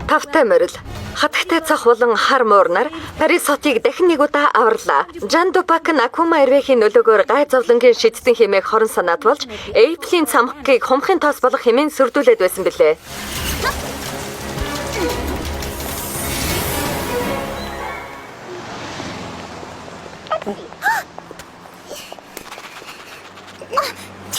Тавтай морил, хатагтай цах болон хар муурнаар Парис хотыг дахин нэг удаа аварлаа. Жан Дупак нь Акума Эрвэхийн нөлөөгөөр гай зовлонгийн шидтэн хэмээх хорон санаат болж Эйфелийн цамхгийг хумхын тоос болох хэмээн сүрдүүлээд байсан билээ.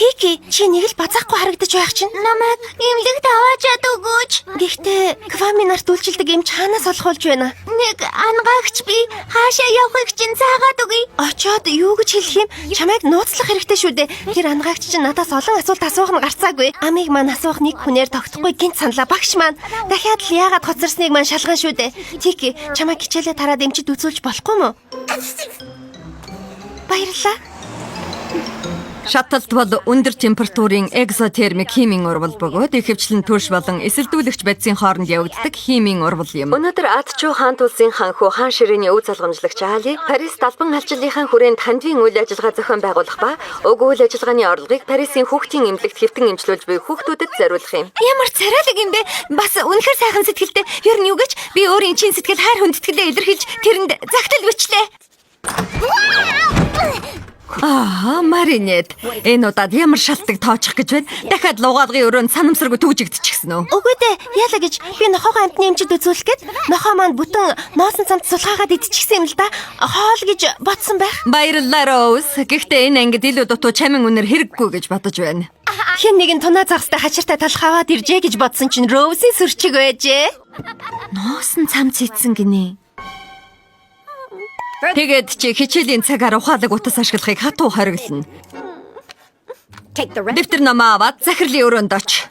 Тики, чи нэг л базаахгүй харагдаж байх чинь. Намайг эмнэлэгт аваачаад өгөөч. Гэхдээ Квами нарт үйлчилдэг эмч хаанаас олох болж байна? Нэг ангаагч би хаашаа явахыг чинь заагаад өгье. Очоод юу гэж хэлэх юм? Чамайг нууцлах хэрэгтэй шүү дээ. Тэр ангаагч чинь надаас олон асуулт асуух нь гарцаагүй. Амийг маань асуух нэг хүнээр тогтохгүй гинт саналаа багш маань. Дахиад л яагаад хоцорсныг маань шалган шүү дээ. Тики, чамайг хичээлээ тараад эмчид үзүүлж болохгүй мүү? Баярлалаа. Шаталт бол өндөр температурын экзотермик химийн урвал бөгөөд ихэвчлэн түлш болон эсэлдүүлэгч бодисын хооронд явагддаг химийн урвал юм. Өнөөдөр Атчу хаант улсын ханхүү хаан ширээний өв залгамжлагч Али Парис далбан алчлалынхаа хүрээнд хандвийн үйл ажиллагаа зохион байгуулах ба уг үйл ажиллагааны орлогыг Парисын хүүхдийн эмнэлэгт хэвтэн эмчлүүлж буй хүүхдүүдэд зориулах юм. Ямар царайлаг юм бэ? Бас үнэхэр сайхан сэтгэлтэй. Ер нь юу гэж би өөрийн чин сэтгэл хайр хүндэтгэлээ илэрхийлж тэрэнд загтал бичлээ. Аа, Маринет, энэ удаад ямар шалтгаан тоочих гэж байна? Дахиад лугаалгын өрөөнд санамсаргүй түгжигдчихсэн үү? Үгүй дээ, яалаа гэж би нохоогоо амтны эмчид үзүүлэх гээд нохоо маань бүтэн ноосон цамд сулхаагаад идчихсэн юм л да. Хоол гэж бодсон байх. Баярлалаа, Роуз. Гэхдээ энэ ангид илүү дутуу чамин үнэр хэрэггүй гэж бодож байна. Хэн нэгэн тунаа загастай хачиртай талх аваад иржээ гэж бодсон чинь Роузийн сөрчиг байжээ. Ноосон цамц ийдсэн гинэ. Тэгээд чи хичээлийн цагаар ухаалаг утас ашиглахыг хатуу хориглоно. Дэвтэр номоо аваад захирлын өрөөнд оч.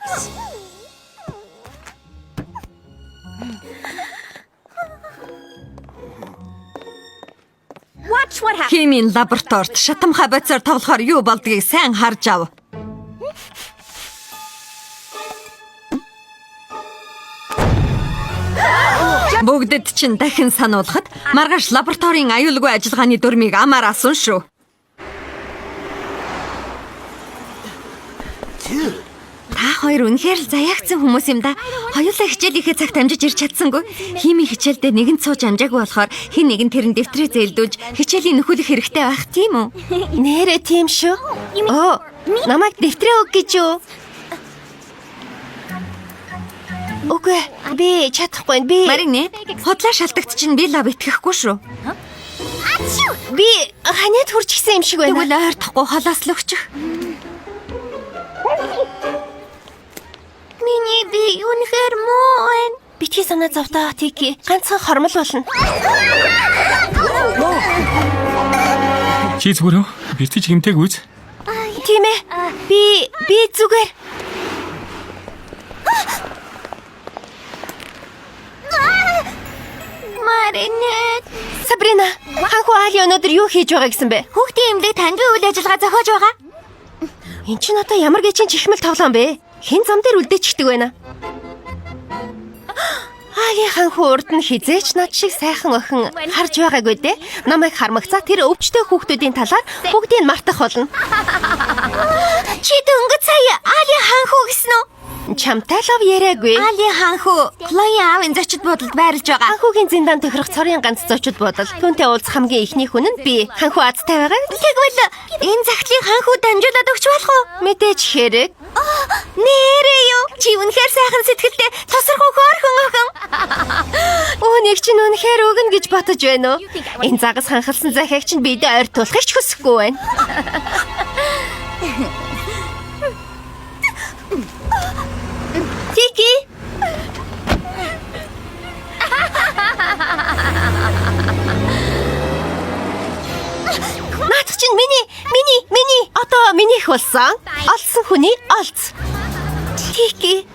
Химийн лабораторид шатамхай бодисоор тоглохоор юу болдгийг сайн харж ав. Бүгдэд чинь дахин сануулхад маргааш лабораторийн аюулгүй ажиллагааны дүрмийг амаар асуун шүү. Та хоёр үнэхээр л заяагцсан хүмүүс юм да. Хоёулаа хичээлийнхээ цагт амжиж ирч чадсангүй. Химийн хичээлдээ нэгэн сууж амжаагүй болохоор хэн нэгэн тэрэн дэвтрээ зээлдүүлж хичээлийн нөхөөлөх хэрэгтэй байх тийм үү? Нэрээ тийм шүү. Оо, намайг дэвтрээ өг гэж юу? Үгүй, би чадахгүй. Би Марине, худлаа шалтагт чинь би лав итгэхгүй шүү. би ханиад хүрчихсэн юм шиг байна. Тэгвэл ойртохгүй холоос л өгчих. Миний би үнэхээр муу байна. Битгий санаа зовдоо Тики. Ганцхан хормол болно. Чи зүгээр үү? Бэртэж гимтээг үз. Тийм ээ. Би зүгээр. Маринет, Сабрина, ханху Али өнөөдөр юу хийж байгаа гэсэн бэ? хүүхдийн эмнэлэг танд үйл ажиллагаа зохиож байгаа. Эн чинь одоо ямар гэчин чихмэл тоглоом бэ? Хэн зам дээр үлдээчихдэг байна? Али ханху урд нь хизээч над шиг сайхан охин харж байгаагүй дээ. Намайг хармагцаа тэр өвчтөе хүүхдүүдийн талаар бүгдийг мартах болно. Чи дөнгөж сая Али ханхүү гэсэн үү? Чамтай лав яриаггүй. Али ханхүү Клоийн аавын зочид буудалд байрлаж байгаа. Ханхугийн зиндаан тохирох цорын ганц зочид буудал. Түүнтэй уулзах хамгийн эхний хүн нь би. Ханху азтай байгаа. Тэгвэл энэ загтлыг ханхүү дамжуулаад өгч болох уу? Мэдээж хэрэг. Нэрээ юу? Чи үнэхээр сайхан сэтгэлтэй тусархуу хөөрхөн охин. Үүнийг чинь үнэхээр өгнө гэж бодож байна уу? Энэ загас ханхалсан захиаг чинь биедээ ойртуулахыг ч хүсэхгүй байна. Тики. Наадах чинь миний одоо минийх болсон. Олсон хүний олц. Тики.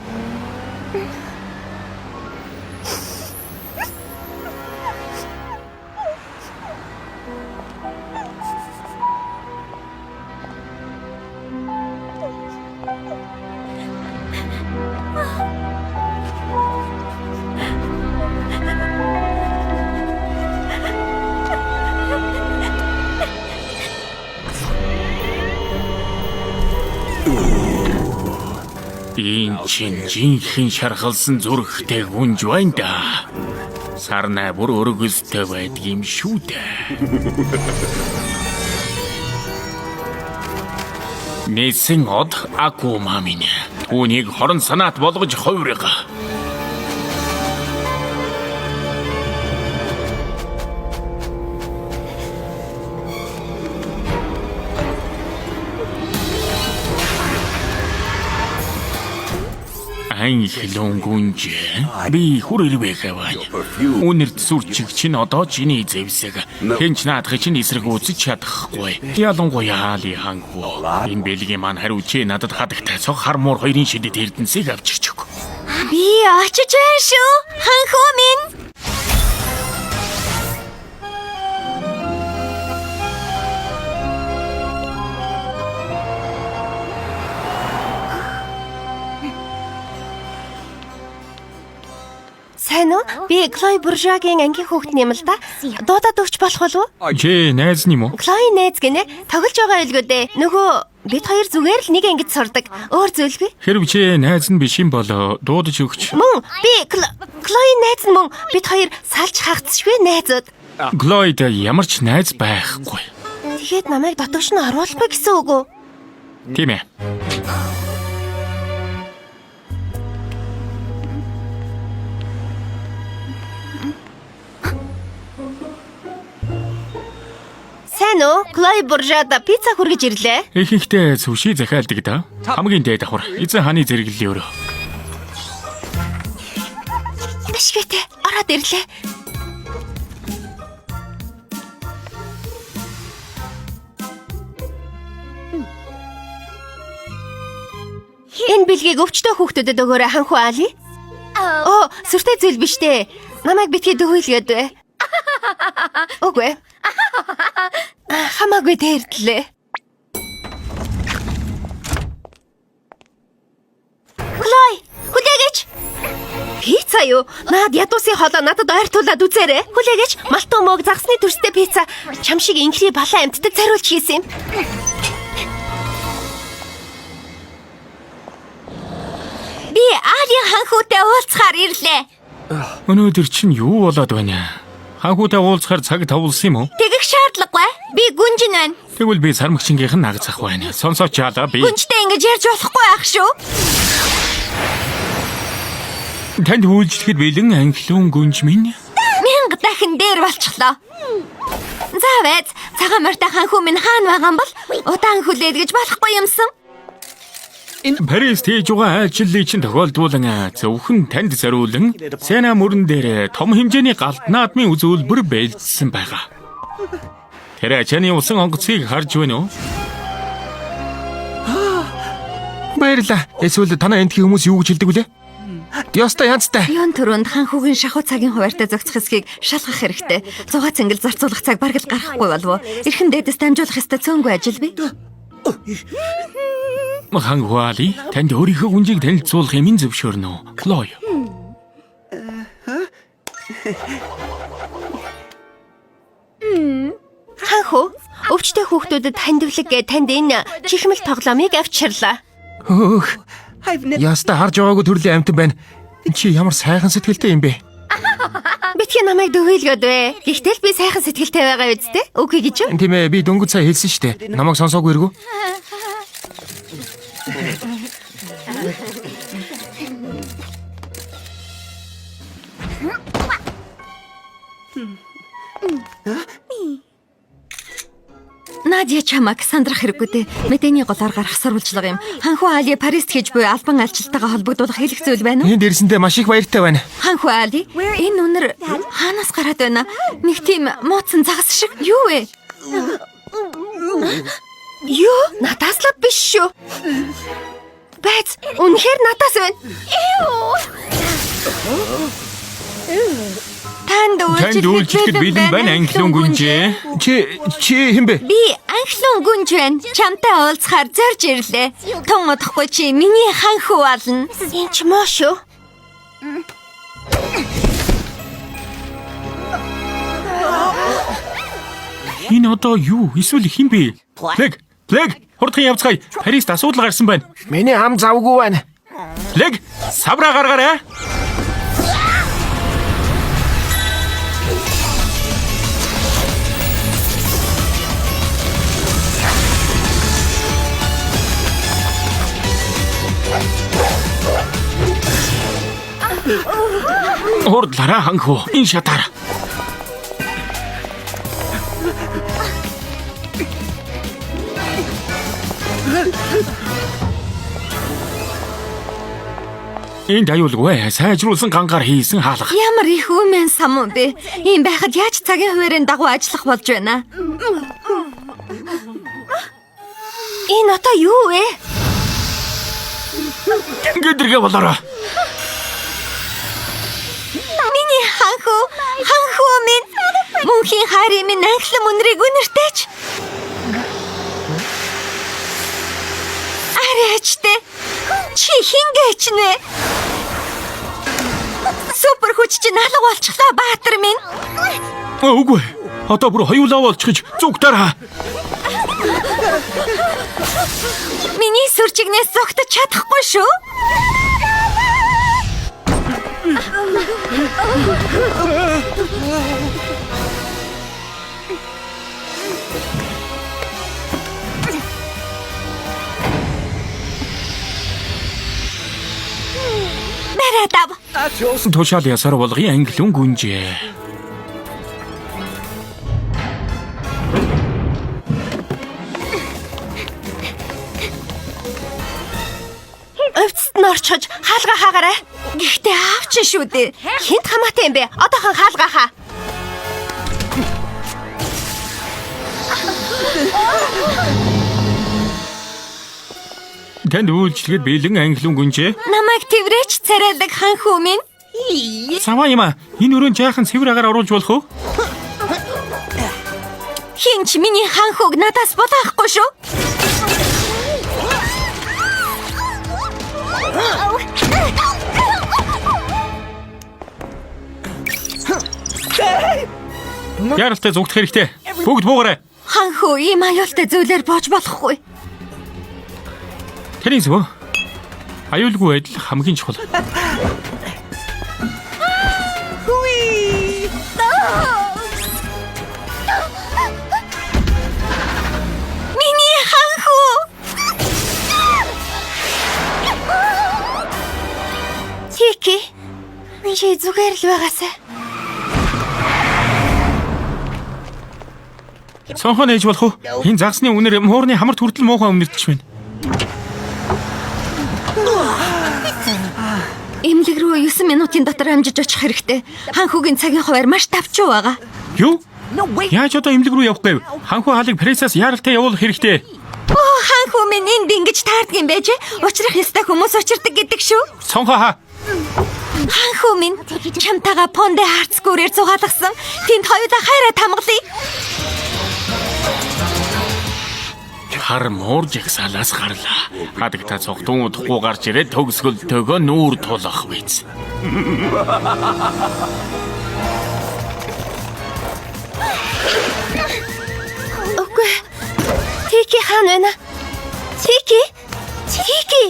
Энэ чинь жинхэнэ шархалсан зүрхтэй гүнж байна да. Сарнай бүр өргөстэй байдаг юм шүү дээ. Нийсэн од Акума минь. Түүнийг хорон санаат болгож хувирга. Анхлон гүнж. Би хүр ирвэхэ байна. Үнэрт сүрчиг чинь одоо чиний зэвсэг. Хэн ч наадах чинь эсрэг үзэж чадахгүй. Ялангуяа Али ханхүү. Энэ бэлгийн маань хариу чи надад хадагтай цог хар муур хоёрын шидэт эрдэнсийг авчирч өг. Би очиж байна шүү. Ханхүү минь. Сайн уу? Би Клой Буржуагийн ангийн хүүхэд юм л да. Дуудаад өгч болох болов уу? Чи найз нь юм уу? Клой найз гинэ. Тоглож байгаа байлгүй дээ. Нөгөө бид хоёр зүгээр л нэг ангид сурдаг. Өөр зүйлгүй. Хэрв чи найз нь биш юм бол дуудаж өгч. Мөн би Клой найз нь мөн бид хоёр салж хагцшгүй найзууд. Клойд ямар ч найз байхгүй. Тэгээд намайг дотогш нь оруулахгүй гэсэн үг үү? Тийм ээ. Сайн уу? Клой Буржуада пицца хүргэж ирлээ. Ихэнхдээ сүши захиалдаг да. Хамгийн дээд давхар. Эзэн хааны зэрэглэлийн өрөө. Бишгээтэй ороод ирлээ. Энэ бэлгийг өвчтөе хүүхдүүдэд өгөөрэй ханху Али. Оо, сүртэй зүйл биш дээ. Намайг битгий дөхөөлгээд бай. Үгүй ээ. А, Хамаагүй дээрдлээ. Клой, хүлээгээч. Пицца юу? Наад ядуусын хоолой надад ойртуулад үзээрэй. Хүлээгээч. Малтуу мөөг загсны төрстэй пицца чам шиг инхри балан амьтдаг зориулж хийсэн юм. Би Али ханхүүтэй уулзахаар ирлээ. Өнөөдөр чинь юу болоод байна? Ханхүүтэй уулзахаар цаг тавуулсан юм уу? Тэгэх шаардлагагүй. Би гүнж нь байна. Тэгвэл би сармагчингийнх нь нагцах байна. Сонсооч яалаа би. Гүнжтэй ингэж ярьж болохгүй ах шүү. Танд үйлчлэхэд бэлэн анхлуун гүнж минь. Мянга дахин дээр болчихлоо. За байз, цагаан морьтой ханхүү минь хаана байгаа юм бол удаан хүлээд гэж болохгүй юмсан. Парист хийж байгаа ажиллыг чинь тохиолдуулан зөвхөн танд зориулан Сена мөрөн дээр том хэмжээний галт наадмын үзүүлбэр бэлдсэн байгаа. Тэр ачааны усан онгоцыг харж байна уу? Баярлаа. Эсвэл танай эндхийн хүмүүс юу гэж хэлдэг вүлээ? Ёстой янзтай. Юун түрүүнд ханхүүгийн шахуу цагийн хуваартай зохицох хэсгийг шалгах хэрэгтэй. 6 цэнгэл зарцуулах цаг бараг л гарахгүй болов уу? Эрхэм дээдэс дамжуулах ёстой цөөнгүй ажил бий. Ханхуали танд өөрийнхөө гүнжийг танилцуулах юм зөвшөөрнө үү? Клой. Ханху, өвчтөе хүүхдүүдэд хандивлаг гэ танд энэ чихмэл тоглоомыг авчирлаа. Хөөх. Ястай харж байгаагүй төрлийн амьтан байна. Чи ямар сайхан сэтгэлтэй юм бэ? Битгий намайг дөхөөлгөөд вэ. Гэхдээ л би сайхан сэтгэлтэй байгаа үсттэй. Үгүй гэж юу? Тийм ээ, би дөнгөж сая хэлсэн шүү дээ. Намайг сонсоогүй эргүү. Надя чамайг сандрах хэрэггүй дээ. Мэдээний голоор гарах сурвалжлага юм. Ханхүү Али Парист хийж буй албан ажилтналтайгаа холбогдуулах хэлэх зүйл байна уу? Энд ирсэндээ маш их баяртай байна. Ханхүү Али, энэ үнэр хаанаас гараад байна? Нэг тийм мууцсан загас шиг юу вэ? Юу? Надаас л биш шүү. Байц, үнэхээр надаас байна. Танд Танд үйлчлэхэд бэлэн байна анхлуун гүнжээ. Чи чи хэн бэ? Би анхлуун гүнж байна. Чамтай уулзахаар зорж ирлээ. Тун удахгүй чи миний ханхүү болно. Энэ ч муу шүү. Энэ одоо юу? Эсвэл хэн бэ? Плэг, плэг, хурдхан явцгаая. Парист асуудал гарсан байна. Миний хам завгүй байна. Лэг, савраа гаргаарай. Хурдлаарай ханхүү. Энэ шатаар. Энд аюулгүй сайжруулсан гангаар хийсэн хаалга. Ямар их үмэн самун бэ? Ийм байхад яаж цагийн хуваарийн дагуу ажиллах болж байна? Энэ одоо юу вэ? Гэдэргэ болоорой. Миний ханхүү, ханхүү минь мөнхийн хайрын минь анхлан үнрийг үнэртэйч. Арайчтэй. Чи хингээч нэ? Супер хүч чинь алга болчихлоо Баатар минь. Үгүй. Одоо бүр хоёулаа болчихж зүгтараа. Миний сүрчигнээс зогтож чадахгүй шүү. Бариад ав. Тушаал ясаар болгоё англиун гүнжээ. Увцд нь орчхож хаалга хаагаарай. Гэхдээ аав чинь шүү дээ. Хинт хамаатай юм бэ? Одоохон хаалга хаа. Танд үйлчлэхэд бэлэн англиун гүнжээ. Намайг тэврээч царайлаг ханхүү минь. Саваа юм а. Энэ өрөөнд жаахан цэвэр агаар оруулж болох уу? Хинч миний ханхүүг надаас булаахгүй шүү. Яралтай зүгтэх хэрэгтэй. Бүгд буугаарай. Ханхүү ийм аюултай зүйлээр боож болохгүй. Тэрийн зөв. Аюулгүй байдал хамгийн чухал. Миний ханхүү. Тики. Чи зүгээр л байгаасай. Сонхоо нээж болох уу? Энэ загсны үнэр муурны хамарт хүртэл муухай үнэртэж байна. Эмнэлэг рүү 9 минутын дотор амжиж очих хэрэгтэй. Ханхүүгийн цагийн хуваар маш давчуу байгаа. Юу? Яаж одоо эмнэлэг рүү явах гэв? Ханхүү хаалыг Пресас яаралтай явуулах хэрэгтэй. Оо ханхүү минь энд ингэж таардаг юм байж. Учрах ёстой хүмүүс учирдаг гэдэг шүү. Сонхоо хаа. Ханхүү минь чамтайгаа Понде Хартскүрээр зугаалгасан. Тэнд хоёулаа хайраа тамгалъя. Хар муур жагсаалаас гарлаа. Хадагта цогтун удахгүй гарч ирээд төгсгөлтөөгөө нүүр тулах биз. Үгүй. Тики хаана байна? Тики? Тики.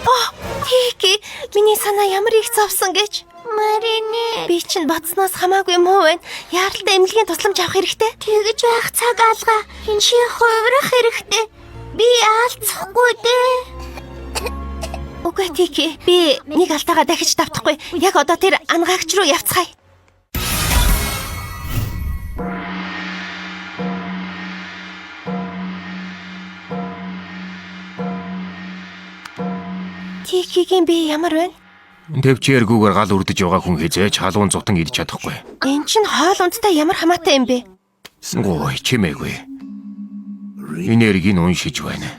Оо, Тики, миний санаа ямар их зовсон гэж. Марине, Би чинь бодсноос хамаагүй муу байна. Яаралтай эмнэлгийн тусламж авах хэрэгтэй. тэгж байх цаг алга. Чи хувирах хэрэгтэй. Би алцахгүй дээ. Үгүй Тики, би нэг алтайгаа дахиж давтахгүй. Яг одоо тэр ангаагч руу явцгаая. Тикигийн би ямар байна? Тэвчээргүүгээр гал үрдэж байгаа хүн хизээж халуун зутан идэж чадахгүй. Эн чинь хоол ундтай ямар хамаатай юм бэ? Гой чимээгүй. Энергийг уншиж байна.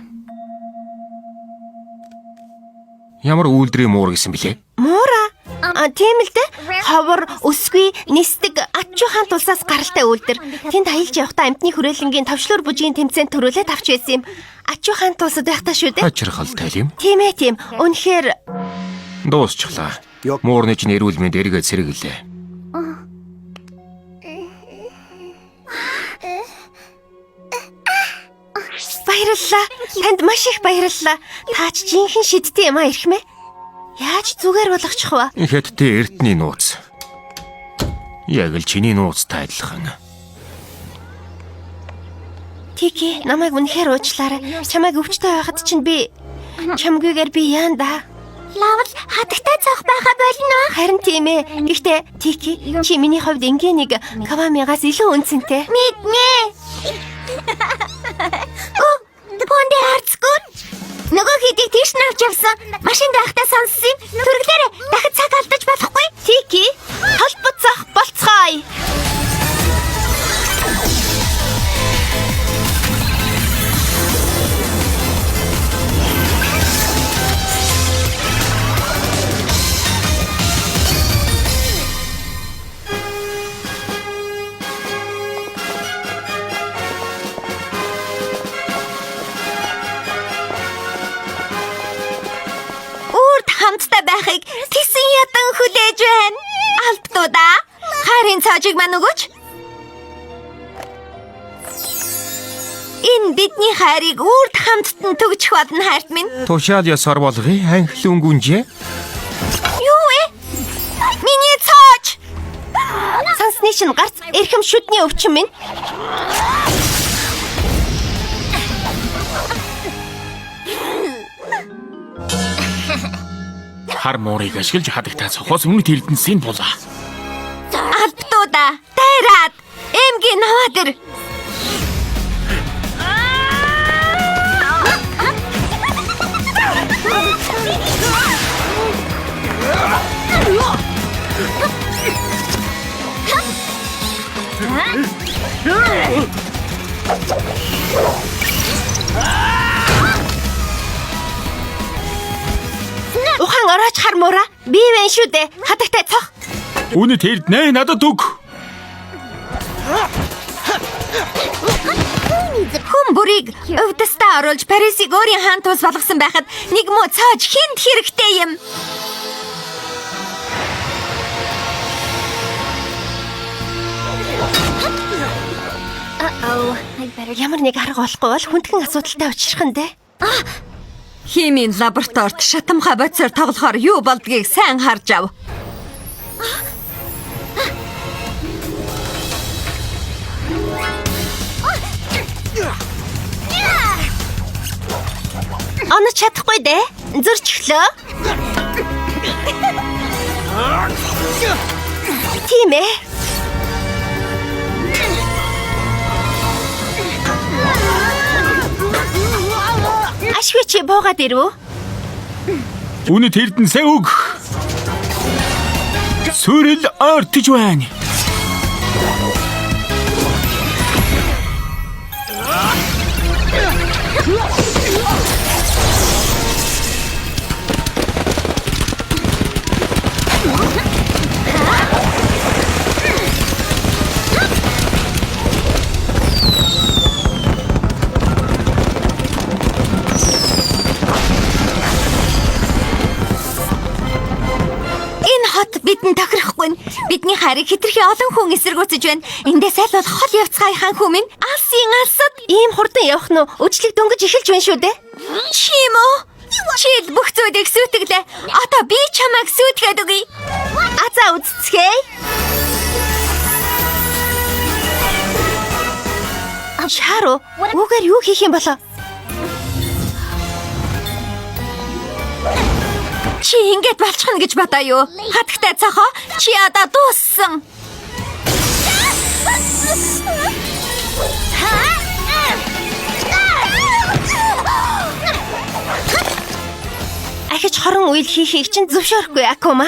Ямар үйлдрийн муур гэсэн блэ? Муура. А тийм л дээ. Ховор, өсгүй, нисдэг, ачуу хаан тулсаас гаралтай үйлдэр. Тэнд аялж явахдаа амьтны хүрээлэнгийн товчлуур бүжгийн тэмцээнд төрүүлээд авч байсан юм. Ачуу хаан тулсад байхдаа шүү дээ. Хачирхалтай юм. Тийм ээ тийм. Үнэхээр Дуусчлаа. Муурны чинь эрүүл мэнд эргээд сэргэлээ. баярлалаа. Баярлалаа. Танд маш их баярлалаа. Та ч жинхэнэ шидтэн юм а эрхмээ. Яаж зүгээр болгочих вэ? Хятадын эрдний нууц. Яг л чиний нууцтай адилхан. Тики, намайг үнэхээр уучлаарай. Чамайг өвчтөй байхад чинь би чамгүйгээр би яан да. Лавл хатагтай цох байха болно. Харин тийм ээ. Гэхдээ Тики, чи миний хувьд энгийн нэг Кавамигаас илүү үнцэнтэй. Мэднэ. Оо, Понде харцгүй. Нөгөө хэдийг тийш нь авч явсан. Машин байхдаа сонссон юм. Түргэлээрээ дахид цаг алдаж болохгүй. Тики, холбоцох болцгоё. Үрд хамтдаа байхыг тэсэн ядан хүлээж байна. Албадуудаа хайрын цоожийг мань өгөөч. Энэ бидний хайрыг үрд хамтд нь төгжих болно хайрт минь. Тушаал ёсоор болгоё анхлын гүнжээ. Юу вэ? Миний цоож. Сансны чинь гарц эрхэм шүдний өвчин минь. Хар муурыг ашиглаж хадагтай цохоос үнэт эрдэнэсийн булаа. Албадуудаа дайраад эмгийн наваа дэр. Ухаан орооч хар муура. Би вэн шүү дээ. Хатагтай цох. Үнэт эрдэнэ надад өг. Хүн бүрийг өвдөстөө оруулж Парисыг өөрийн хаан тус болгосон байхад нэг муу цоож хүнд хэрэгтэй юм. Ямар нэг арга олохгүй бол хүндхэн асуудалтай учрах нь дээ. Химийн лабораторид шатамхай бодисоор тоглохоор юу болдгийг сайн харж ав. Онож чадахгүй дээ. Зөрчихлөө. Тийм ээ. Ашгүй чи буугаад ирв үү? Үнэт эрдэнэсээ өг. Сүрэл ойртож байна. Энэ хот бидэнд тохирохгүй. Бидний хайрыг хэтэрхий олон хүн эсэргүүцэж байна. Эндээс аль болох хол явцгаая хаан хүн минь. Алсын алсад Ийм хурдан явах нь өжлөг дөнгөж эхэлж байна шүү дээ. чи юм уу? Чи л бүх зүйлийг сүйтгэлээ. Одоо би чамайг сүйтгээд өгье. Азаа үзцгээе. Шару, үүгээр юу хийх юм болоо? Чи ингэж болчихно гэж бодоо юу? Хатагтай цохоо чи одоо дууссан. Ахиж хорон үйл хийхийг чинь зөвшөөрөхгүй Акума.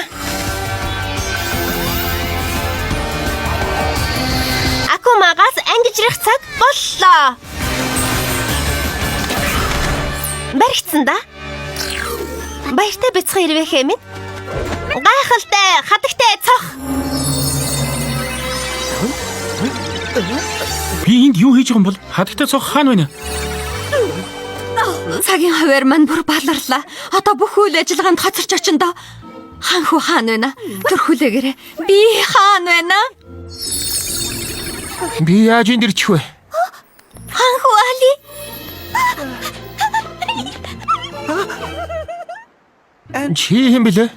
Акумагаас ангижрах цаг боллоо. Баригдсан да. Баяртай бяцхан ирвэхэ минь. Гайхалтай, хадагтай цох. Би энд юу хийж байгаа юм бол? Хадагтай цох хаана байна? Цагийн хуваар маань бүр баларлаа. Одоо бүх үйл ажиллагаанд хоцорч очин доо. Хаан хүү хаана байна? Төр хүлээгээрэй. Би хаана байна? Би яаж энд ирчих вэ? Хаан хүү Али. Чи хэн блэ?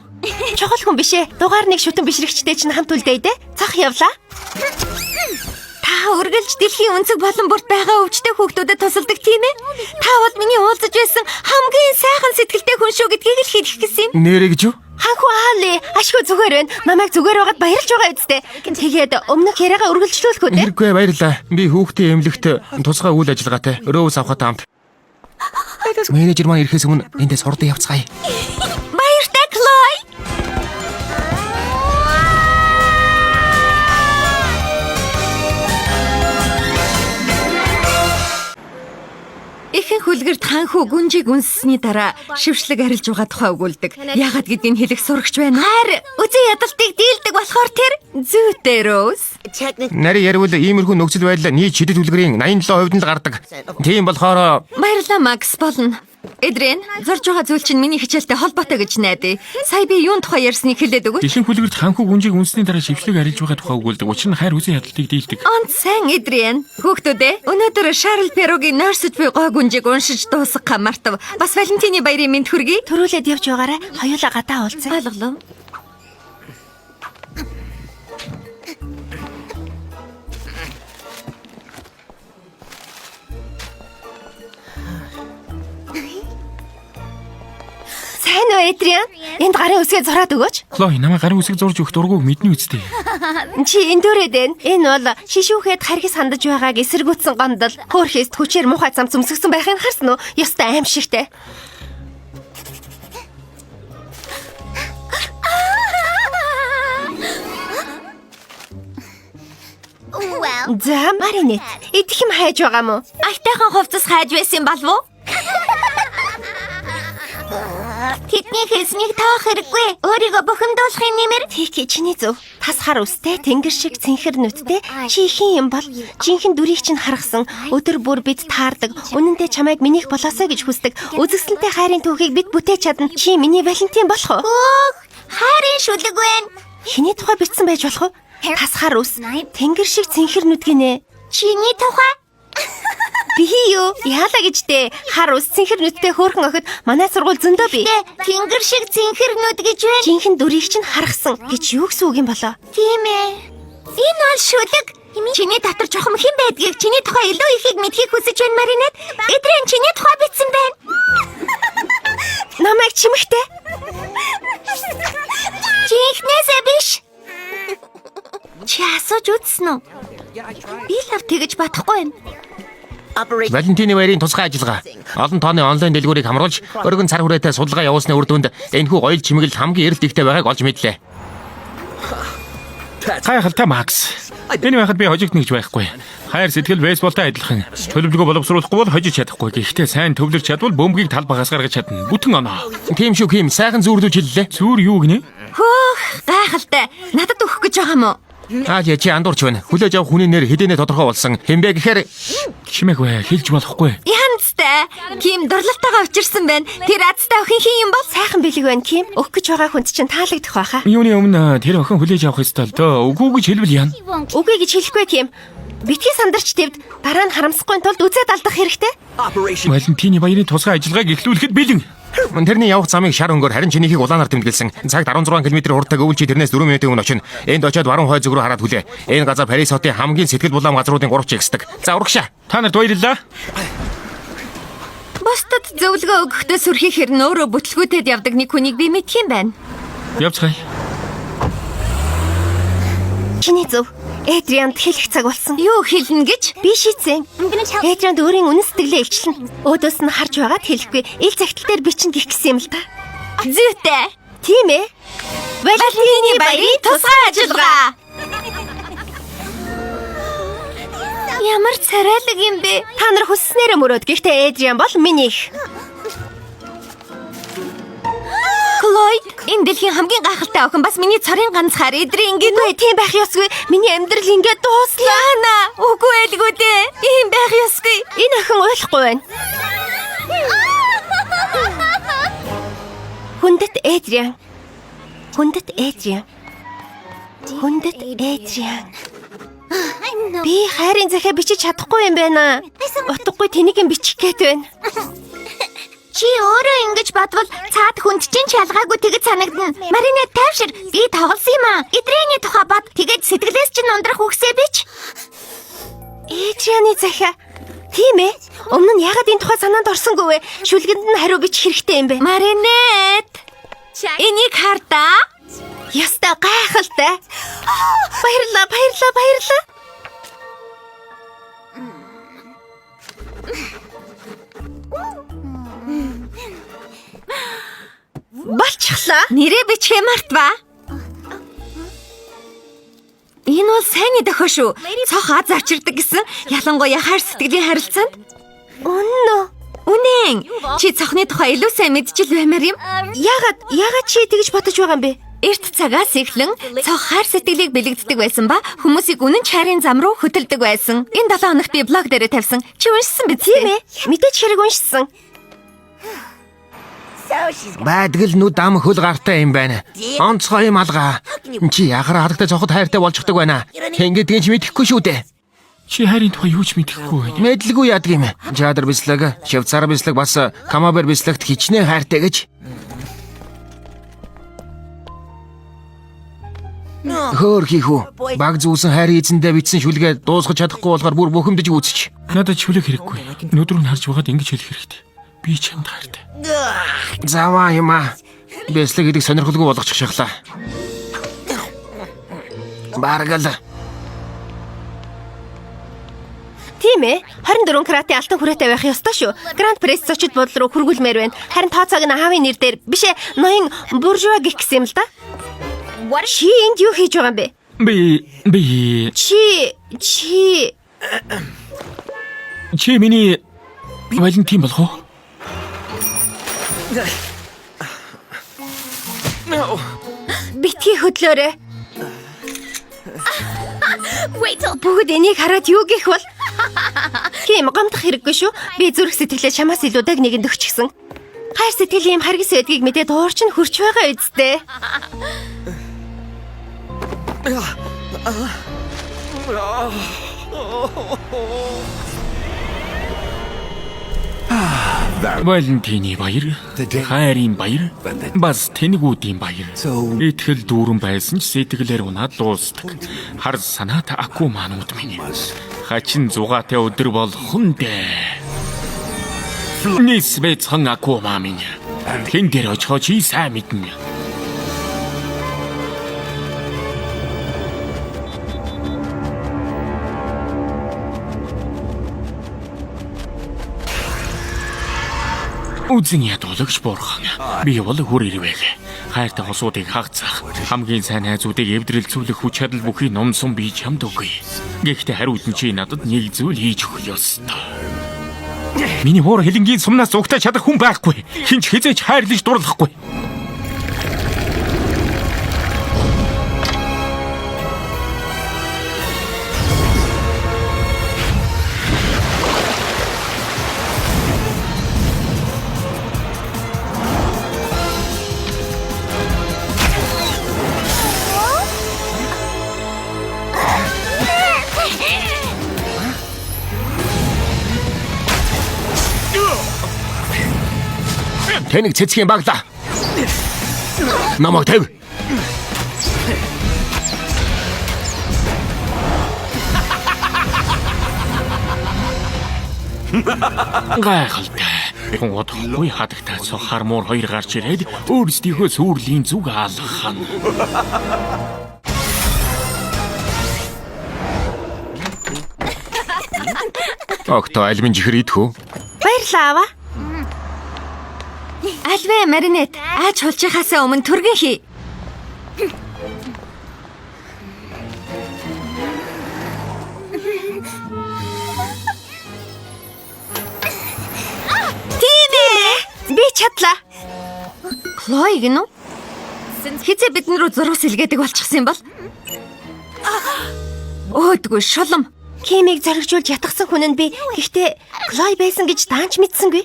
Чухал хүн биш ээ. Дугаар нэг шүтэн бишрэгчтэй чинь хамт үлдээе дээ. Цох явлаа. Та үргэлж дэлхийн өнцөг болон бүрт байгаа өвчтэй хүүхдүүдэд тусалдаг тийм ээ? Та бол миний уулзаж байсан хамгийн сайхан сэтгэлтэй хүн шүү гэдгийг л хэлэх гэсэн юм. Нэрээ гэж юу? Ханхүү аали ашгүй зүгээр байна. Намайг зүгээр байгаад баярлж байгаа үсттэй. Тэгээд өмнөх яриагаа үргэлжлүүлэх үү те? Хэрэггүй баярлаа. Би хүүхдийн эмнэлэгт тусгай үйл ажиллагаатай Роуз авахтай хамт. Менежер маань ирэхээс өмнө эндээс хурдан явцгаая. Баяртай Клой. Ихэнх үлгэрт ханхүү гүнжийг үнссэний дараа шившлэг арилж байгаа тухай өгүүлдэг. Яагаад гэдгийг хэлэх сурагч байна. Хайр үзэн ядалтыг дийлдэг болохоор тэр Зүйтэй Роуз. Нарийн ярил иймэрхүү нөхцөл байдал нийт шидэт үлгэрийн 87% нь л гардаг. Тийм болохоор Баярлалаа Макс болно. Эдрэн, зурж байгаа зүйл чинь миний хичээлтэй холбоотой гэж найдаа. Сая би юун тухай ярьсныг хэлээд өгөөч. Ихэнх үлгэрт ханхүү гүнжийг үнсний дараа шившлэг арилж байгаа тухай өгүүлдэг. Учир нь хайр үзэн ядалтыг дийлдэг. Онц сайн Эдрэн. Хүүхдүүдээ, өнөөдөр Шарль Перогийн нойрсож буй гоо гүнжийг уншиж дуусгах мартав. Бас Валентины баярын мэнд хүргэе. Төрүүлээд явж байгаарай. Хоёулаа гадаа уулзъя. Ойлголоо. Сайн уу Эдриан? Энд гарын үсгээ зураад өгөөч. Хлой намайг гарын үсэг зурж өгөх дургүйг мэднэ үсттэй. Чи эндүүрээд байна. Энэ бол шишүүхэд харгас хандаж байгааг эсэргүүцсэн гомдол. Хөөхөөс хүчээр муухай зам зүмсгсэн байхыг харсан уу? Ёстой аимшигтэй. За Маринет, идэх юм хайж байгаа мó? Аятайхан хувцас хайж байсан болов уу? Тэдний хэлснийг таах хэрэггүй. Өөрийгөө бухимдуулахын нэмэр Тики чиний зөв. Тас хар үстэй, тэнгэр шиг цэнхэр нүдтэй чи ихэн юм бол жинхэнэ дүрийг чинь харгасан. Өдөр бүр бид таардаг. Үнэндээ чамайг минийх болоосой гэж хүсдэг. Үзэсгэлэнтэй хайрын түүхийг бид бүтээж чадна. Чи миний Валентин болох уу? Өөх, хайрын шүлэг байна. Хэний тухай бичсэн байж болох вэ? Тас хар үс, тэнгэр шиг цэнхэр нүд гинэ. Чиний тухай Би юу? Яалаа гэж дээ. Хар ус цэнхэр нүдтэй хөөрхөн охид манай сургууль зөндөө би. Тэ, тэнгэр шиг цэнхэр нүд гэж байна. Жинхэнэ дүрийг чинь харгасан гэж юу гэсэн үг юм болоо? Тийм ээ. Энэ бол шүлэг. Чиний дотор чухам хэн байдгийг, чиний тухай илүү ихийг мэдхийг хүсэж байна Маринет. Эдрэн чиний тухай бичсэн байна. Намайг чимэгтэй. Жинхнээсээ биш. Чи асууж үзсэн үү? Би лав тэгэж бодохгүй байна. Валентины баярын тусгай ажиллагаа. Олон тооны онлайн дэлгүүрийг хамруулж өргөн цар хүрээтэй судалгаа явуулсны үр дүнд энэхүү гоёл чимэглэл хамгийн эрэлт ихтэй байгааг олж мэдлээ. Гайхалтай Макс. Энэ байхад би хожигдно гэж байхгүй. Хайр сэтгэл бейсболтой адилхан. Төлөвлөгөө боловсруулахгүй бол хожиж чадахгүй. Гэхдээ сайн төвлөрч чадвал бөмбөгийг тал багаас гаргаж чадна. Бүтэн оноо. Тийм шүү Ким, сайхан зүүрлүүж хэллээ. Зүүр юу гинэ? Хөөх, гайхалтай. Надад өгөх гэж байгаа юм уу? Аа яа чи андуурч байна. Хүлээж авах хүний нэр хэдийнэ тодорхой болсон. Хинбэ гэхээр Чимээгүй хэлж болохгүй. Янзтай. Ким дурлалтайгаа учирсан байна. Тэр азтай охин хин юм бол? Сайхан бэлэг байна Ким. Өгөх гэж байгаа хүнд чинь таалагдах байхаа. Юуны өмнө тэр охин хүлээж авах ёстой л дөө. Үгүй гэж хэлбэл яана. Үгүй гэж хэлэхгүй Ким. Битгий сандарч твд дараа нь харамсахгүй тулд үзээд алдах хэрэгтэй. Валентины баярын тусгай ажиллагааг эхлүүлэхэд бэлэн. Тэрний явах замыг шар өнгөөр харин чинийхийг улаанаар тэмдэглэсэн. Цагт 16 км хурдтай өвөл чи тэрнээс 4 минутын өмнө очино. Энд очиод баруун хой зүг рүү хараад хүлээ. Энэ газар Парис хотын хамгийн сэтгэл булаам газруудын 3 чигсдэг. За урагшаа. Та нарт баярлалаа. Бусдад зөвлөгөө өгөхдөө сүрхий хэрн өөрөө бүтлгүүтэд явдаг нэг хүнийг би мэдх юм байна. Явцгаая. Чиний зөв. Эдрианд хэлэх цаг болсон. Юу хэлнэ гэж? Би шийдсэн. Эдрианд өөрийн үнэн сэтгэлээ илчлэнэ. Өөдөөс нь харж байгаад хэлэхгүй. Ил загтал дээр бичнэ гэх гэсэн юм л та. Зүйтэй. Тийм ээ. Валентины баярын тусгай ажиллагаа. Ямар царайлаг юм бэ? Та нар хүсснээрээ мөрөөд. Гэхдээ Эдриан бол минийх. Клойд, энэ дэлхийн хамгийн гайхалтай охин бас миний цорын ганц хар эдрийн гин. Үгүй тийм байх ёсгүй. Миний амьдрал ингээд дууслаа. Яна, үгүй элгүү дээ. Ийм байх ёсгүй. Энэ охин ойлгохгүй байна. Хүндэт Эдриан. Хүндэт Эдриан. Хүндэт Эдриан. Би хайрын захиа бичиж чадахгүй юм байна. Утгагүй тэнийг юм бичих гээд байна. Чи өөрөө ингэж бодвол цаад хүнд чинь ч ялгаагүй тэгэж санагдана. Маринет тайвшир. Би тоглосон юм аа. Эдрээний тухай бод. Тэгээд сэтгэлээс чинь ундрах үгсээ бич. Эдрианы захиа. Тийм ээ. Өмнө нь яагаад энэ тухай санаанд орсонгүй вэ? Шүлгэнд нь хариу бичих хэрэгтэй юм бэ? Маринет. Энийг хар даа. Ястай гайхалтай. Баярлалаа, баярлалаа, баярлалаа. Болчихлоо. Нэрээ бичихээ мартваа. Энэ бол сайнны дохио шүү. Цох аз авчирдаг гэсэн ялангуяа хайр сэтгэлийн харилцаанд. Үнэн үү? Үнэн. Чи цохны тухай илүү сайн мэдчил баймаар юм. Яагаад чи тэгж бодож байгаа юм бэ? Эрт цагаас эхлэн цох хайр сэтгэлийг бэлэгддэг байсан ба хүмүүсийг үнэн чайрын зам руу хөтөлдөг байсан. Энэ 7 хоногт би блог дээрээ тавьсан. Чи уншсан биз Тийм ээ. Мэдээч хэрэг уншсан. Байдгал нүд ам хөл гартай юм байна. Онцгой юм алгаа. Чи яхаар хадагтай цохот хайртай болчихдог байна. Ингэдгийг ч мэдэхгүй шүү дээ. Чи хайрын тухай юу ч мэдэхгүй байна. Мэдлгүй яадаг юм. Жадар бислэг, Швейцар бислэг бас Камабер бислэгт хичнээн хайртай гэж. Хөөр хийхүү. Баг зүүсэн хайр эзэндээ бичсэн шүлгээ дуусгаж чадахгүй болохоор бүр бухимдаж үүсч. Надад чүлэг хэрэггүй. Нүд рүү нь харж байгаад ингэж хэлэх хэрэгтэй. Би чамд хайртай. Заваа юм аа. Бислэг гэдэг сонирхолгүй болгочих шахлаа. Бараг л Тийм ээ. 24 каратын алтан хүрээтэй байх ёстой шүү. Гранд Пресс зочид буудлын руу хүргүүлмээр байна. Харин тооцоог нь аавын нэр дээр биш ээ, ноён буржуа гих гэсэн юм л да. Чи энд юу хийж байгаа юм бэ? Би би Чи чи чи миний Валентин болох уу? битгий хөдлөөрэй. Бүгд энийг хараад юу гэх бол? Тийм гомдох хэрэггүй шүү. Би зүрх сэтгэлээ чамаас илүү даг нэгэнд өгчихсэн. Хайр сэтгэл ийм харгас байдгийг мэдээд уурч нь хөрч байгаа үсттэй. Валентины баяр, хайрын баяр, бас тэнэгүүдийн баяр. Итгэл дүүрэн байсан ч сэтгэлээр унаад дуустдаг. Хар санаат акуманууд минь. Хачин зугаатай өдөр болох нь дээ. Нис бэцхан акума минь. Хэн дээр очихоо чи сайн мэднэ. Үзэн ядуулагч бурхан. Би бол хүр ирвэг. Хайртай хосуудыг хагцах, хамгийн сайн найзуудыг эвдрэлцүүлэх хүч чадал бүхий номсон би чамд өгье. Гэхдээ хариуд нь чи надад нэг зүйл хийж өгөх ёстой. Миний хуур хилэнгийн сумнаас зугтаж чадах хүн байхгүй. Хинч хизээч хайрлаж дурлахгүй. Тэнэг цэцгийн баглаа. Намайг тавь. Гайхалтай. Хүн удахгүй хадагтай цох хармуур хоёр гарч ирээд өөрсдийнхөө сүрлийн зүг алгахна. Огто альмын чихэр идэх үү? Баярлалаа аваа. Альвэ Маринет, аач хулжихаасаа өмнө түргэн хий. Тийм ээ. Би чадлаа. Хлой гэнэ үү? Хизээ бидэн рүү зураг сэлгээдэг болчихсон юм бол? Өөдгөө шулам. Кимийг зоригжуулж ятгсан хүн нь би. Гэхдээ Клой байсан гэж даанч мэдсэнгүй.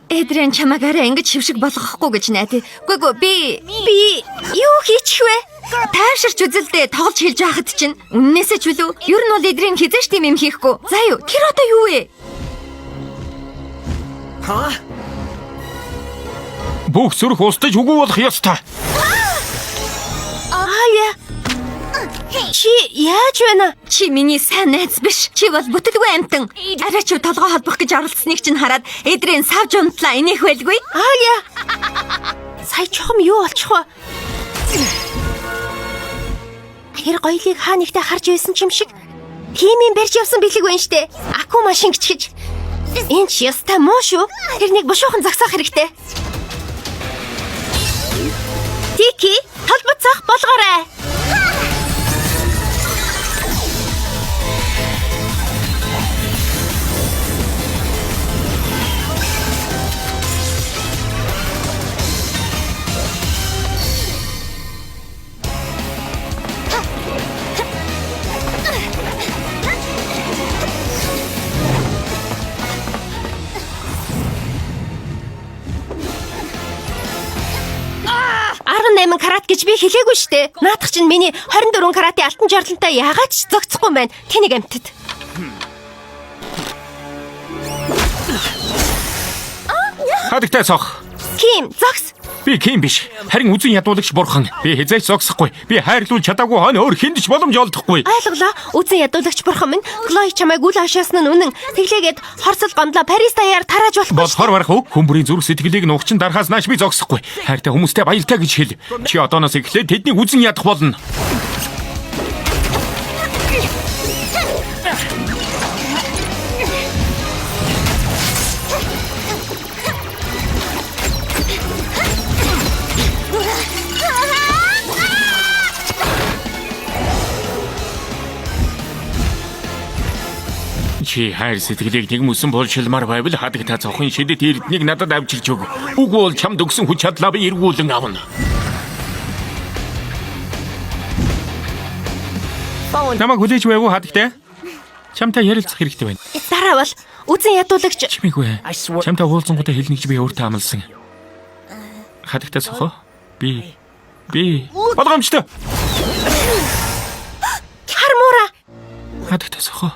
Эдрэн чамайг арай ингэж шившиг болгохгүй гэж найдаа. Үгүй гөө би Би юу хийчих вэ? тайвширч үзэлдээ тоглож хэлж байхад чинь үннээсээ ч үлээ. Ер нь бол Эдрэн хизээч тийм юм хийхгүй. За юу тэр одоо юу вэ? Бүх зүрх устж үгүй болох ёстой. Аая. Чи яаж байна? Чи миний сайн найз биш. Чи бол бүтэлгүй амтан. Арай ч толгой холбох гэж оролцсныг чинь хараад эдрийн савж унтлаа инех байлгүй. Аая. Сая чухам юу болчих вэ? Тэр гоёлыг хаа нэгтээ харж байсан ч юм шиг. Химийн барьж явсан бэлэг байна штэ. Аку машин гिचгэж. Энэ ч ёстой муу шүү. Тэрнийг бушуухан зогсоох хэрэгтэй. Тики, толботцох болгоорой. Арван 8 карат гэж би хэлээгүй штэ. Наадах чинь миний 24 каратын алтан жорлонтой яагаад ч зогцохгүй юм байна. Тэнийг амтд. Хадагтай цох. Ким, зогс. Би ким биш. Харин үзэн ядуулагч бурхан. Би хизээч зогсохгүй. Би хайрлуулж чадаагүй хойно өөр хүнд ч боломж олдохгүй. Ойлголоо. Үзэн ядуулагч бурхан минь Клой чамайг үл хашаасан нь үнэн. Тэглээгээд хорсол гомдлоо Парис даяар тарааж болохгүй. Болохоор барах уу? Хүн бүрийн зүрх сэтгэлийг нухчин дарахаас нааш би зогсохгүй. Хайртай хүмүүстэй баяртай гэж хэл. Чи одооноос эхлээд тэднийг үзэн ядах болно. Чи хайр сэтгэлийг нэг мөсөн болшилмаар байвал хадагта цохын шидэт эрднийг надад авчирч өг. Үгүй бол чамд өгсөн хүч чадлаа би эргүүлэн авна. Намайг хүлээж байв уу хадагтай? Чамтай ярилцах хэрэгтэй байна. Дараа бол үзэн ядуулагч Чимээгүй. Чамтай уулзсангуудаа хэлнэ гэж би өөртөө амласан. Хадагтай цохоо. Би болгоомжтой. хар муура. Хадагтай цохоо.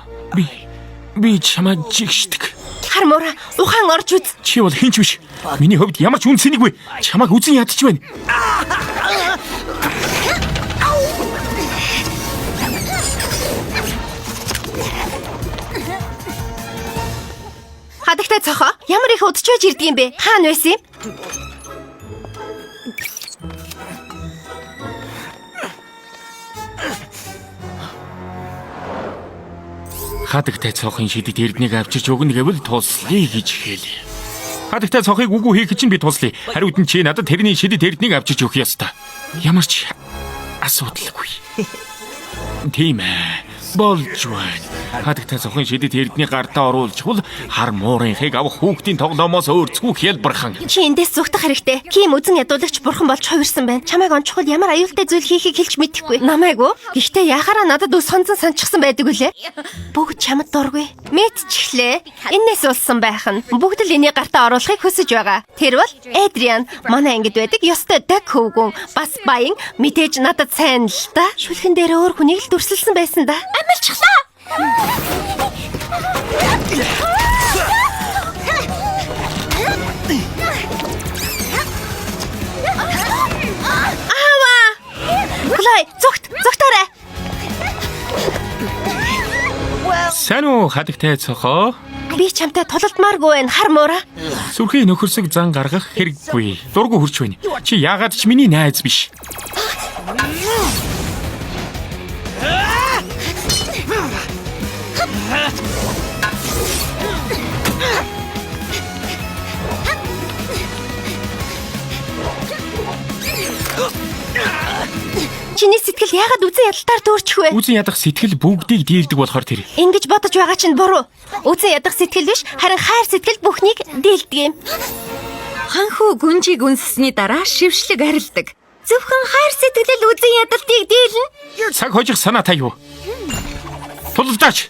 Би чамайг жигшдэг. Хар муура ухаан орж үз. Чи бол хинч биш. Миний хувьд ямар ч үн цэнэггүй. Чамайг үзен ядч байна. Хадагтай цохоо. Ямар их удаж байж ирдэг юм бэ? Хаана байсан юм? Хадагтай цохын шидэт эрднийг авчирч өгнө гэвэл туслая гэж хэл. Хадагтай цохыг үгүй хийх чинь би туслая. Хариуд нь чи надад тэрний шидэт эрднийг авчирч өгөх ёстой. Ямар ч асуудалгүй. Тийм ээ. Болж байна. Хадагтай цохын шидэт эрднийг гартаа оруулчихвал хар муурынхыг авах хүүхдийн тоглоомоос өөрцгүү хялбархан. Чи эндээс зүгтах хэрэгтэй. Ким үзэн ядуулагч бурхан болж хувирсан байна. Чамайг онцгой ямар аюултай зүйл хийхийг хэлж мэдэхгүй. Намайг уу? Гэхдээ яхаараа надад ус хонцон санчихсан байдаг үлээ. Бүгд чамд дургүй. Мэдчихлээ. Эннээс ulсан байх нь. Бүгд л энийг гартаа оруулахыг хүсэж байгаа. Тэр бол Эдриан. Манай ангид байдаг ёстой дог хөвгүн. Бас баян мэдээж надад сайн л да. Шүлхэн дээр өөр хүнийг л дүрсэлсэн байсан да. Амилчлаа. Клой, зүгт, зүгтаарай. Сайн уу хадагтай цохоо? Би чамтай тулалдмааргүй байна, хар муура. Сүрхий нөхөрсөг зан гаргах хэрэггүй. Дургу хурч байна. Чи яагаад ч миний найз биш. Чиний сэтгэл яагаад үзэн ядалтаар дүүрчих вэ? Үзэн ядах сэтгэл бүгдийг дийлдэг болохоор тэр. Ингэж бодож байгаа чинь буруу. Үзэн ядах сэтгэл биш, харин хайр сэтгэл бүхнийг дийлдэг юм. Ханхүү гүнжийг үнссэний дараа шившлэг арилдаг. Зөвхөн хайр сэтгэл үзэн ядалтыг дийлнэ. Цаг хожих санаатай юу? Тулалдаач.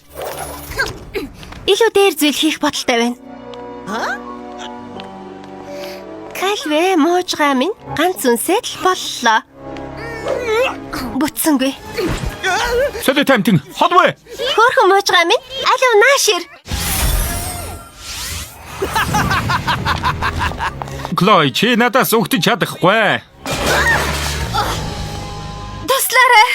Илүү дээр зүйл хийх бодолтой байна. Кальвэ муужгаа минь ганц үнсээд л боллоо. Бүтсэнгүй. Солио таймтан холбоо. Хөөхөн муужгаа минь алив наашир. Клой, чи надаас угтаж чадахгүй. Туслаарай.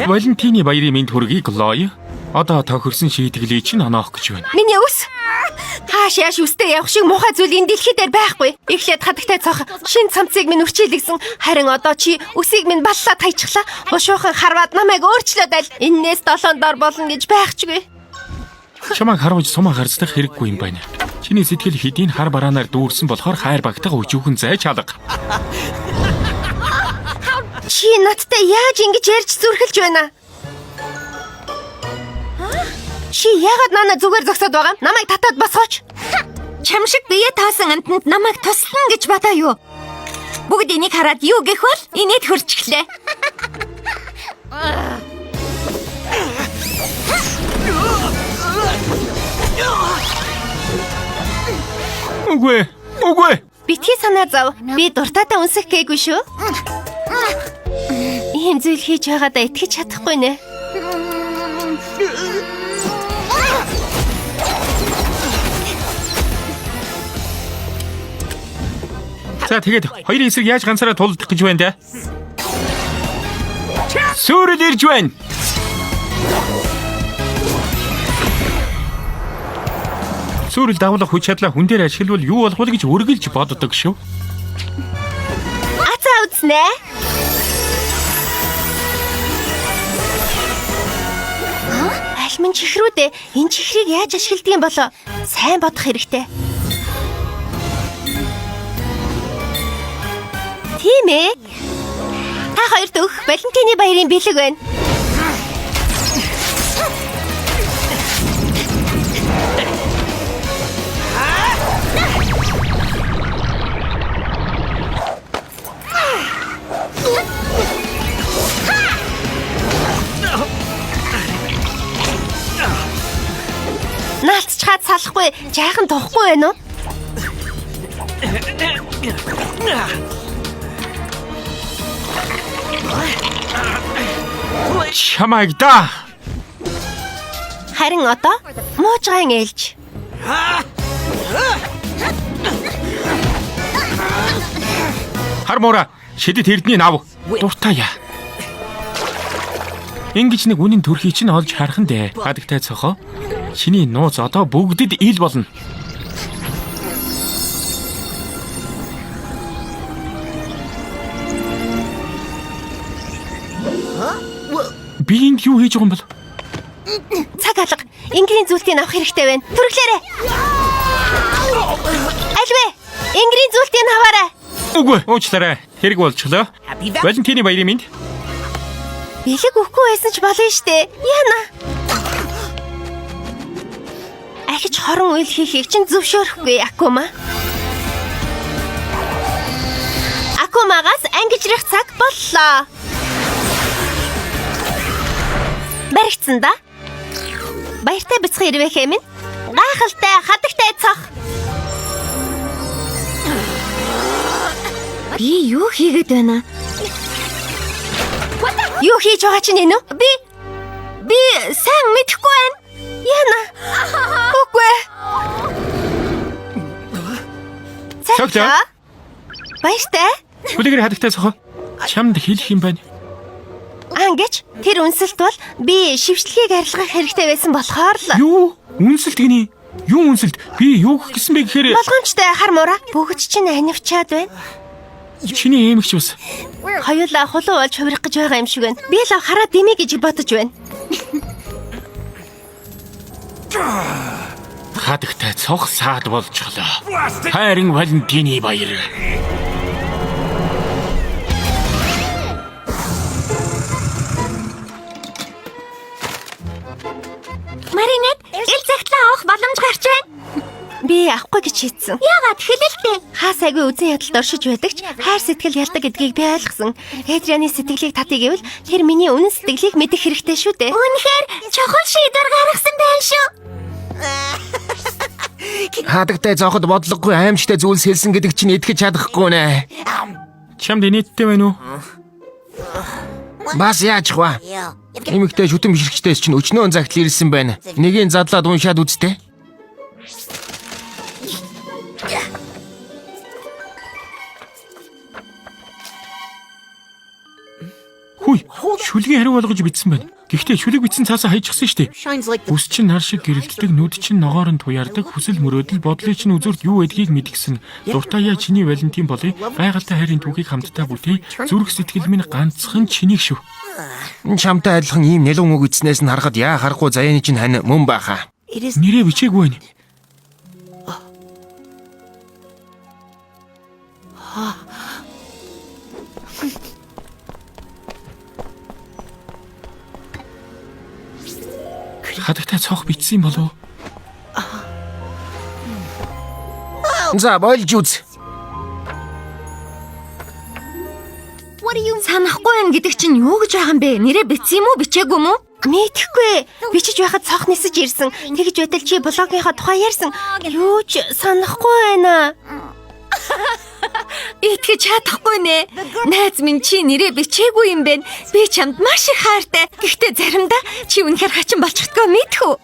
Валентины баярын мэнд хүргэе, Клой. Одоо тохирсон шийтгэлийг чинь оноох гэж байна. Миний үс. Хааш яаш үстэй явах шиг муухай зүйл энэ дэлхий дээр байхгүй. Эхлээд хадагтай цох шин цамцыг минь үрчийлгсэн. Харин одоо чи үсийг минь баллаад хайчихлаа. Бушуухан харваад намайг өөрчлөөд аль. Эннээс долоон дор болно гэж байхчгүй. Чамайг харуулж сумаа гарцдах хэрэггүй юм байна. Чиний сэтгэл хэдийн хар бараанаар дүүрсэн болохоор хайр багтах өчүүхэн зай чалга. Чи надтай яаж ингэж ярьж зүрхэлж байна? Чи яагаад нана зүгээр зогсоод байгаа юм? Намайг татаад босгооч. Чам шиг бие таасан амтанд намайг туслана гэж бодоо юу? Бүгд энийг хараад юу гэх бол инээд хөрчихлээ. Үгүй. Үгүй. Битгий санаа зов. Би дуртайдаа үнсэх гээгүй шүү. Ийм зүйл хийж байгаадаа итгэж чадахгүй нэ. За тэгээд хоёрын эсрэг яаж ганцаараа тулдах гэж байна те? Сүрэл ирж байна. Сүрэл дагуулах хүч чадлаа хүн дээр ашиглавал юу болох вэ гэж үргэлж боддог шүү. Ацаа үзнэ. Альмын чихрүүдээ энэ чихрийг яаж ашигладаг юм болоо? Сайн бодох хэрэгтэй. Тийм ээ. Та хоёрт өгөх Валентины баярын бэлэг байна. Наалцчхаад салахгүй, жаахан тухгүй байна уу? Чамайг да. Харин одоо муужгаан ээлж. Хар муура шидэт эрдний нав. Дуртай яа. Ингиж нэг үнэн төрхий чинь олж харах нь дээ. Хадагтай цохоо. Чиний нууц одоо бүгдэд ил болно. Би энд юу хийж байгаа юм бол? Цаг алга. Энгэрийн зүйлтийг авах хэрэгтэй байна. Түрглээрэй. Альвэ. Энгэрийн зүйлтийг аваарай. Үгүй, уучлаарай. Хэрэг болчихлоо. Валентины баярын мэнд. Бэлэг өгөхгүй байсан ч болно штэ. Яна. Ахиж хорон үйл хийхийг чинь зөвшөөрөхгүй Акума. Акумагаас ангижрах цаг боллоо. Баригдсан да. Баяртай бяцхан ирвэхэ минь. Гайхалтай хадагтай цох. Би юу хийгээд байна? Юу хийж байгаа чинь энэ үү? Би сайн мэдэхгүй байна. Яна. Үгүй. Цогцоо. Баяртай. Хүлээгэр хадагтай цохоо. Чамд хэлэх юм байна. Ангич тэр үнсэлт бол би шившлэгийг арилгах хэрэгтэй байсан болохоор л Юу? Үнсэлт гинэ? Юу үнсэлт? Би юу гэх гэсэн бэ гэхээр болгоомжтой хар муура бүгд чинь анивчаад байна. чиний эмэгч бас Хоёулаа хулуу болж хувирах гэж байгаа юм шиг байна. Би л хараа дэмий гэж бодож байна. хадагтай цох саад болчихлоо. Хайрын Валентины баяр. Маринет, ил цагтлаа авах боломж гарч байна. Би авахгүй гэж шийдсэн. Яагаад хэлэлтэй? Хаа сайгүй үзэн ядалд оршиж байдаг ч хайр сэтгэл ялдаг гэдгийг би ойлгосон. Эдрианы сэтгэлийг татъя гэвэл тэр миний үнэн сэтгэлийг мэдэх хэрэгтэй шүү дээ. Үнэхээр чухал шийдвэр гаргасан байх шүү. Хадагтай зооход бодлогогүй аимшигтай зүйлс хэлсэн гэдэг чинь итгэж чадахгүй нэ. Чамд инээдтэй байна уу? Бас яаж вэ? Эмэгтэй шүтэн бишрэгчдээс чинь өчнөөн загтал ирсэн байна. Нэгийг задлаад уншаад үзтээ. Хүй, шүлгийн хариу болгож бичсэн байна. Гэхдээ шүлэг бичсэн цаасаа хайчихсан шүү дээ. Бүс чинь нар шиг гэрэлтдэг, нүд чинь ногоорн туяардаг, хүсэл мөрөөдөл, бодлын чинь үзүүрт юу байдгийг мэдгсэн. Дуртай яа чиний Валентин болъё. Гайхалтай хайрын түүхийг хамтдаа бүтээе. Зүрх сэтгэл минь ганцхан чинийг шив. Чамтай адилхан ийм нэлүүн үг эцнээс нь харахад яа харахгүй заяаны чинь хань мөн баха. Нэрээ бичээгүй байна. Хадагтай цонх бичсэн болов уу? За болж үз. Санахгүй байна гэдэг чинь юу гэж байгаа юм бэ? Нэрээ бичсэн юм уу, бичээгүй юм уу? Мэдэхгүй. Бичиж байхад цонх нисэж ирсэн. Тэгж байтал чи блогийнхоо тухай ярьсан. Юу ч санахгүй байна. Итгэж чадахгүй нэ. Найз минь чи нэрээ бичээгүй юм бэ? Би чамд маш их хайртай. Гэхдээ заримдаа чи үнэхээр хачин болчихдгоо мэдхүү.